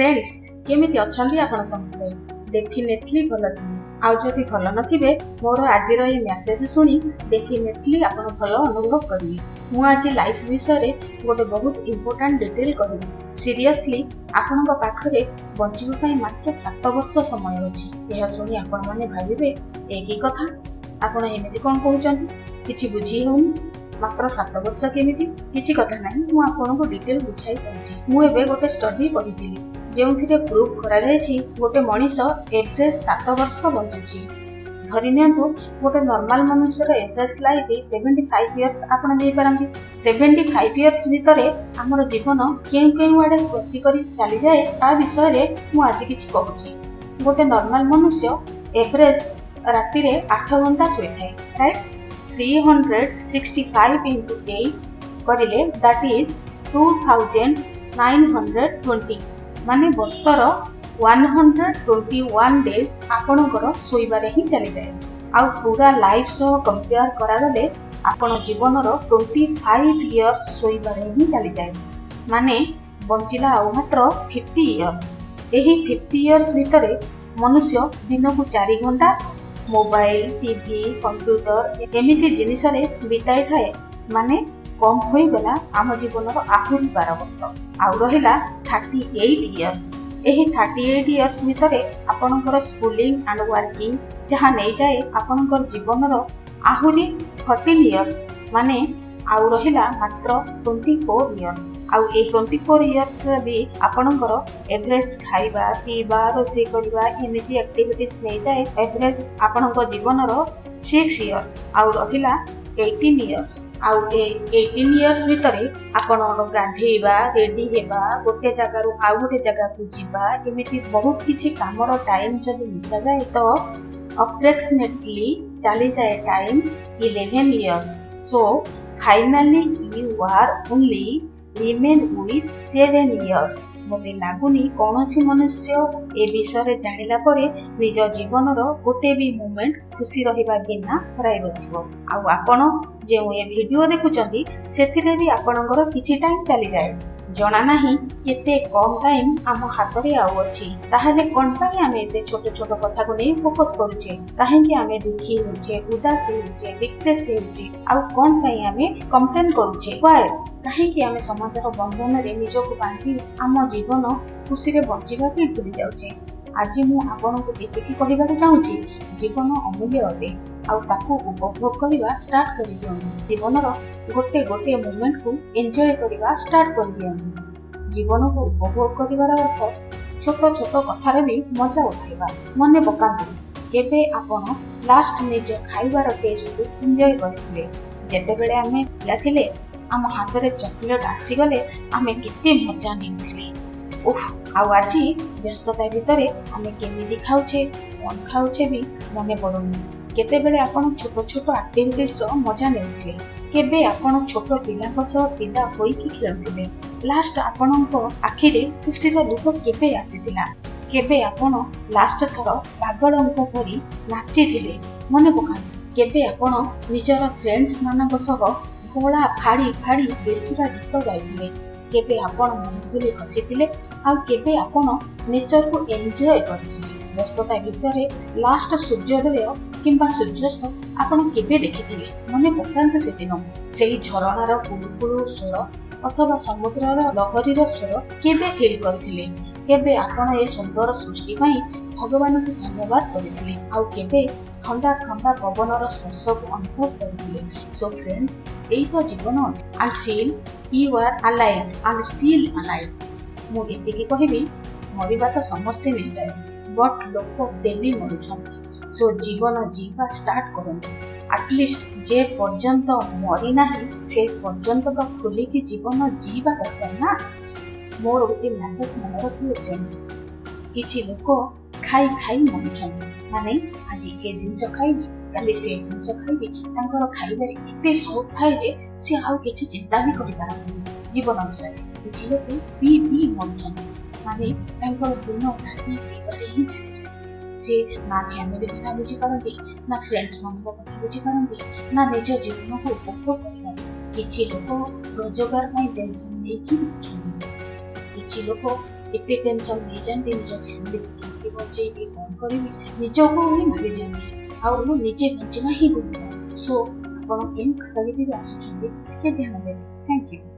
Friends, କେମିତି ଅଛନ୍ତି ଆପଣ ସମସ୍ତେ? ଡେଫିନେଟଲି ଭଲ ଥିବେ। ଆଉ ଯଦି ଭଲ ନଥିବେ, ମୋର ଆଜିର ଏଇ ମେସେଜ ଶୁଣି ଡେଫିନେଟଲି ଆପଣ ଭଲ ଅନୁଭବ କରିବେ। ମୁଁ ଆଜି ଲାଇଫ୍ ବିଷୟରେ ଗୋଟେ ବହୁତ ଇମ୍ପୋର୍ଟାଣ୍ଟ ଡିଟେଲ କହିବି। ସିରିୟସଲି, ଆପଣଙ୍କ ପାଖରେ ବଞ୍ଚିବା ପାଇଁ ମାତ୍ର 7 ବର୍ଷ ସମୟ ଅଛି। ଏହା ଶୁଣି ଆପଣମାନେ ଭାବିବେ, ଏ କି କଥା, ଆପଣ ଏମିତି କ'ଣ କହୁଛନ୍ତି, କିଛି ବୁଝି ହେଉନି, ମାତ୍ର 7 ବର୍ଷ କେମିତି? କିଛି କଥା ନାହିଁ, ମୁଁ ଆପଣଙ୍କୁ ଡିଟେଲ ବୁଝାଇ କହୁଛି। ମୁଁ ଏବେ ଗୋଟେ ଷ୍ଟଡି ପଢ଼ିଥିଲି, ଯେଉଁଥିରେ ପ୍ରୁଭ୍ କରାଯାଇଛି ଗୋଟେ ମଣିଷ ଏଭରେଜ 7 ବର୍ଷ ବଞ୍ଚୁଛି। ଧରି ନିଅନ୍ତୁ, ଗୋଟେ ନର୍ମାଲ ମନୁଷ୍ୟର ଏଭରେଜ ଲାଇଫ୍ 75 ଇୟର୍ସ ଆପଣ ନେଇପାରନ୍ତି। 75 ଇୟର୍ସ ଭିତରେ ଆମର ଜୀବନ କେଉଁ କେଉଁ ଆଡ଼େ ଗତି କରି ଚାଲିଯାଏ, ତା ବିଷୟରେ ମୁଁ ଆଜି କିଛି କହୁଛି। ଗୋଟେ ନର୍ମାଲ ମନୁଷ୍ୟ ଏଭରେଜ ରାତିରେ 8 ଘଣ୍ଟା ଶୋଇଥାଏ, ରାଇଟ୍? 365 ଇଣ୍ଟୁ 8 କରିଲେ that is 2920। ମାନେ ବର୍ଷର 121 ଡେଜ୍ ଆପଣଙ୍କର ଶୋଇବାରେ ହିଁ ଚାଲିଯାଏ। ଆଉ ପୁରା ଲାଇଫ୍ ସହ କମ୍ପେୟାର କରାଗଲେ ଆପଣ ଜୀବନର 25 ଇୟର୍ସ ଶୋଇବାରେ ହିଁ ଚାଲିଯାଏ। ମାନେ ବଞ୍ଚିଲା ଆଉ ମାତ୍ର 50 ଇୟର୍ସ। ଏହି 50 ଇୟର୍ସ ଭିତରେ ମନୁଷ୍ୟ ଦିନକୁ 4 ଘଣ୍ଟା ମୋବାଇଲ, ଟିଭି, କମ୍ପ୍ୟୁଟର ଏମିତି ଜିନିଷରେ ବିତାଇଥାଏ। ମାନେ କମ୍ ହୋଇଗଲା ଆମ ଜୀବନର ଆହୁରି 12 ବର୍ଷ। ଆଉ ରହିଲା 38 ଇୟର୍ସ। ଏହି 38 ଇୟର୍ସ ଭିତରେ ଆପଣଙ୍କର ସ୍କୁଲିଂ ଆଣ୍ଡ ୱାର୍କିଂ ଯାହା ନେଇଯାଏ ଆପଣଙ୍କର ଜୀବନର ଆହୁରି 14 ଇୟର୍ସ। ମାନେ ଆଉ ରହିଲା ମାତ୍ର 24 ଇୟର୍ସ। ଆଉ ଏଇ 24 ଇୟର୍ସରେ ବି ଆପଣଙ୍କର ଏଭରେଜ ଖାଇବା, ପିଇବା, ରୋଷେଇ କରିବା ଏମିତି ଆକ୍ଟିଭିଟିସ୍ ନେଇଯାଏ ଏଭରେଜ ଆପଣଙ୍କ ଜୀବନର 6 ଇୟର୍ସ। ଆଉ ରହିଲା 18 ଇୟର୍ସ। ଆଉ ଏ 18 ଇୟର୍ସ ଭିତରେ ଆପଣ ଗାଧେଇବା, ରେଡି ହେବା, ଗୋଟେ ଜାଗାରୁ ଆଉ ଗୋଟେ ଜାଗାକୁ ଯିବା, ଏମିତି ବହୁତ କିଛି କାମର ଟାଇମ୍ ଯଦି ମିଶାଯାଏ ତ ଆପ୍ରୋକ୍ସିମେଟଲି ଚାଲିଯାଏ time 11 years. So finally you are only remain with 7 years. ମୋତେ ଲାଗୁନି କୌଣସି ମନୁଷ୍ୟ ଏ ବିଷୟରେ ଜାଣିଲା ପରେ ନିଜ ଜୀବନର ଗୋଟେ ବି ମୁମେଣ୍ଟ ଖୁସି ରହିବା ବିନା ହରାଇ ବସିବ। ଆଉ ଆପଣ ଯେଉଁ ଏ ଭିଡ଼ିଓ ଦେଖୁଛନ୍ତି, ସେଥିରେ ବି ଆପଣଙ୍କର କିଛି ଟାଇମ୍ ଚାଲିଯାଏ। ଜଣା ନାହିଁ କେତେ କମ୍ ଟାଇମ୍ ଆମ ହାତରେ ଆଉ ଅଛି। ତାହେଲେ କ'ଣ ପାଇଁ ଆମେ ଏତେ ଛୋଟ ଛୋଟ କଥାକୁ ନେଇ ଫୋକସ୍ କରୁଛେ? କାହିଁକି ଆମେ ଦୁଃଖୀ ହେଉଛେ, ଉଦାସ ହେଉଛେ, ଡିପ୍ରେସ୍ ହେଉଛେ? ଆଉ କ'ଣ ପାଇଁ ଆମେ କମ୍ପ୍ଲେନ୍ କରୁଛେ? Why? କାହିଁକି ଆମେ ସମାଜର ବନ୍ଧନରେ ନିଜକୁ ବାନ୍ଧି ଆମ ଜୀବନ ଖୁସିରେ ବଞ୍ଚିବା ପାଇଁ ଭୁଲି ଯାଉଛେ? ଆଜି ମୁଁ ଆପଣଙ୍କୁ ଏତିକି କହିବାକୁ ଚାହୁଁଛି, ଜୀବନ ଅମୂଲ୍ୟ ଅଟେ ଆଉ ତାକୁ ଉପଭୋଗ କରିବା ଷ୍ଟାର୍ଟ କରିଦିଅନ୍ତୁ। ଜୀବନର ଗୋଟେ ଗୋଟେ ମୁମେଣ୍ଟକୁ ଏନ୍ଜୟ କରିବା ଷ୍ଟାର୍ଟ କରିଦିଅନ୍ତୁ। ଜୀବନକୁ ଉପଭୋଗ କରିବାର ଅର୍ଥ ଛୋଟ ଛୋଟ କଥାର ବି ମଜା ଉଠାଇବା। ମନେ ପକାନ୍ତୁ, କେବେ ଆପଣ ଲାଷ୍ଟ ନିଜ ଖାଇବାର ଟେଷ୍ଟକୁ ଏନ୍ଜୟ କରିଥିଲେ? ଯେତେବେଳେ ଆମେ ପିଲା ଥିଲେ, ଆମ ହାତରେ ଚକୋଲେଟ୍ ଆସିଗଲେ ଆମେ କେତେ ମଜା ନେଉଥିଲେ, ଉଫ୍! ଆଉ ଆଜି ବ୍ୟସ୍ତତା ଭିତରେ ଆମେ କେମିତି ଖାଉଛେ, କ'ଣ ଖାଉଛେ ବି ମନେ ପଡ଼ୁନି। କେତେବେଳେ ଆପଣ ଛୋଟ ଛୋଟ ଆକ୍ଟିଭିଟିସ୍ର ମଜା ନେଉଥିଲେ? କେବେ ଆପଣ ଛୋଟ ପିଲାଙ୍କ ସହ ପିଲା ହୋଇକି ଖେଳୁଥିଲେ? ଲାଷ୍ଟ ଆପଣଙ୍କ ଆଖିରେ ଖୁସିର ଲୁହ କେବେ ଆସିଥିଲା? କେବେ ଆପଣ ଲାଷ୍ଟ ଥର ପାଗଳଙ୍କ ପରି ନାଚିଥିଲେ? ମନେ ପକାନ୍ତୁ, କେବେ ଆପଣ ନିଜର ଫ୍ରେଣ୍ଡସ୍ ମାନଙ୍କ ସହ ଗଳା ଫାଡ଼ି ଫାଡ଼ି ବେସୁରା ଗୀତ ଗାଇଥିଲେ? କେବେ ଆପଣ ମନ ଖୋଲି ହସିଥିଲେ? ଆଉ କେବେ ଆପଣ ନେଚରକୁ ଏନ୍ଜୟ କରିଥିଲେ? ବ୍ୟସ୍ତତା ଭିତରେ ଲାଷ୍ଟ ସୂର୍ଯ୍ୟୋଦୟ କିମ୍ବା ସୂର୍ଯ୍ୟାସ୍ତ ଆପଣ କେବେ ଦେଖିଥିଲେ? ମନେ ପକାନ୍ତୁ ସେଦିନ। ସେଇ ଝରଣାର କୁଳୁ କୁଳୁ ସ୍ୱର ଅଥବା ସମୁଦ୍ରର ଲହରୀର ସ୍ୱର କେବେ ଫିଲ୍ କରିଥିଲେ? କେବେ ଆପଣ ଏ ସୁନ୍ଦର ସୃଷ୍ଟି ପାଇଁ ଭଗବାନଙ୍କୁ ଧନ୍ୟବାଦ କରିଥିଲେ? ଆଉ କେବେ ଥଣ୍ଡା ଥଣ୍ଡା ପବନର ସ୍ପର୍ଶକୁ ଅନୁଭବ କରିଥିଲେ? ସୋ ଫ୍ରେଣ୍ଡସ୍, ଏଇ ତ ଜୀବନ and feel you are alive and still alive. ମୁଁ ଏତିକି କହିବି, ମରିବା ତ ସମସ୍ତେ ନିଶ୍ଚୟ, ବଟ୍ ଲୋକ ଡେଲି ମରୁଛନ୍ତି। ସୋ ଜୀବନ ଜିଇବା ଷ୍ଟାର୍ଟ କରନ୍ତୁ। ଆଟଲିଷ୍ଟ ଯେ ପର୍ଯ୍ୟନ୍ତ ମରିନାହିଁ, ସେ ପର୍ଯ୍ୟନ୍ତ ତ ଖୋଲିକି ଜୀବନ ଜିଇବା ଦରକାର ନା। ମୋର ଗୋଟେ ମେସେଜ ମନେ ରଖିବେ ଫ୍ରେଣ୍ଡସ୍, କିଛି ଲୋକ ଖାଇ ଖାଇ ମରୁଛନ୍ତି। ମାନେ ଆଜି ଏ ଜିନିଷ ଖାଇବି, କାଲି ସେ ଜିନିଷ ଖାଇବି। ତାଙ୍କର ଖାଇବାରେ ଏତେ ସଉକ ଥାଏ ଯେ ସେ ଆଉ କିଛି ଚିନ୍ତା ବି କରିପାରନ୍ତିନି ଜୀବନ ବିଷୟରେ। କିଛି ଲୋକ ପିଇ ପିଇ ମରୁଛନ୍ତି। ମାନେ ତାଙ୍କର ଦିନ ରାତି ପିଇବାରେ ହିଁ ଚାଲିଯାଏ। ସେ ନା ଫ୍ୟାମିଲି କଥା ବୁଝିପାରନ୍ତି, ନା ଫ୍ରେଣ୍ଡସ୍ ମାନଙ୍କ କଥା ବୁଝିପାରନ୍ତି, ନା ନିଜ ଜୀବନକୁ ଉପଭୋଗ କରିପାରନ୍ତି। କିଛି ଲୋକ ରୋଜଗାର ପାଇଁ ଟେନସନ୍ ନେଇକି ମରୁଛନ୍ତି। କିଛି ଲୋକ ଏତେ ଟେନସନ୍ ନେଇଯାଆନ୍ତି, ନିଜ ଫ୍ୟାମିଲିକୁ କେମିତି ବଞ୍ଚେଇବି, କ'ଣ କରିବି, ସେ ନିଜକୁ ହିଁ ମାରି ଦିଅନ୍ତି ଆଉ ନିଜେ ବଞ୍ଚିବା ହିଁ ଭୁଲିଯାଆନ୍ତି। ସୋ ଆପଣ କେଉଁ କାଟାଗୋରୀରେ ଆସୁଛନ୍ତି, ଟିକେ ଧ୍ୟାନ ଦେବେ। Thank you.